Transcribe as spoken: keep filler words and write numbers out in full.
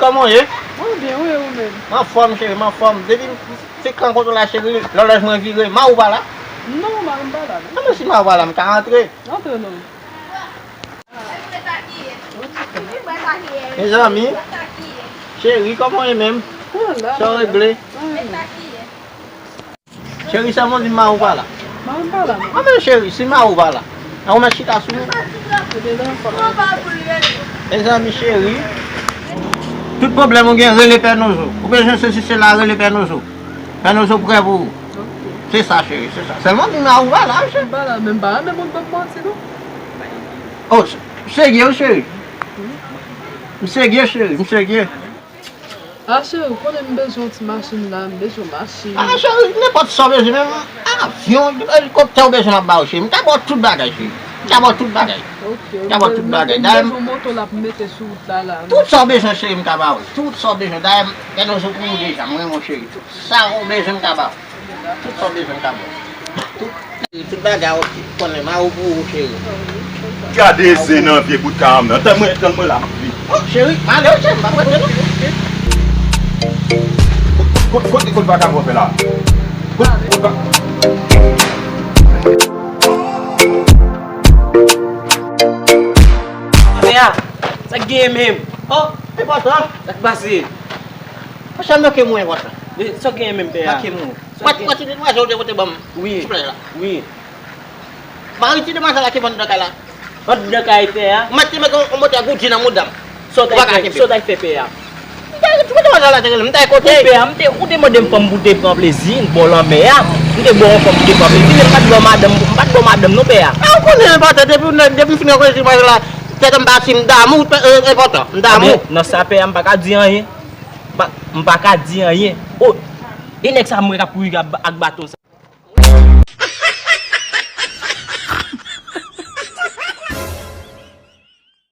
Kòman w ye? Mwen byen, wi, ou menm? M anfòm, cheri, m anfòm. Depi m fin rankontre w la, cheri, lòlòj mwen vire. Mari w pa la? Non, mari m pa la, non. Kòman si mari w pa la, m ka antre? Antre non. Mezanmi, cheri, kòman w ye menm? Sa w regle? Cheri, sèlman di m mari w pa la. Mari m pa la, non. Anben cheri, si mari w pa la, an ou mèt chita sou mwen. Mezanmi cheri, tout pwoblèm ou gen, rele Pè Nozo. Ou bezwen sesi sela, rele Pè Nozo. Pè Nozo prè pou ou. Se sa cheri, se sa. Sèlman di m mari w pa la, cheri. M pa la, men m pa renmen moun ban m manti, non. Oh, serye wi cheri. M serye cheri, m serye. Ah cheri, ou konnen m bezwen yon ti machin la, m bezwen yon machin. Ah cheri, nenpòt sa w bezwen, menm avyon, elikoptè w bezwen m ap ba w cheri. M ka ba w tout bagay cheri. M ka ba w tout bagay. Ok, m ka ba w tout bagay. M bezwen yon moto la pou m mete sou wout la la. Tout sa w bezwen cheri, m ka ba w. Tout sa w bezwen. Dayè, m gen yon sou pou ou deja, m renmen w cheri. Tout sa w bezwen m ka ba w. Tout sa w bezwen m ka ba w. Tout, tout bagay ok. Konnen mari w pou ou cheri. Gade zen nan vye bout karanm nan. Tann mwen, tann mwen la. Oh, cheri, m ale wi cheri, m pa prese non. Kot, kot, kot vakabon fè la? Kot, kot va- Pè a, sa k genyen menm? Oh, enpòtan. Sa k pase? Monchè, m manke mwen enpòtan. Sa k genyen menm, pè a? Manke mwen. Sa k genyen? Mwen ti demwazèl ou te pote ban m. Wi. Ti flè la. Wi. Mari ti demwazèl la ki vann nan kay la. Anndan kay pè a. Mwen te met yon, yon motè Goodyear nan mouda m. Sa w t al fè, sa w t al fè pè a? M t al, ti demwazèl la te rele m, m t al kote. Wi, pè a, m te, ou te mande m fanm pou te pran plezi, m ba w lanmè a. M te ba w yon fanm pou te pran plezi, men m pa t ba w madanm, m pa t ba w madanm non pè a. A, ou konnen enpòtan, depi, depi m fin rankontre ti demwazèl la, tèt an m pati, m damou, enpòtan, m damou. Nan sa pè a, m pa ka di anyen. M pa, m pa ka di anyen. Oh, e nèg sa m wè k ap kouri ak, ak baton sa.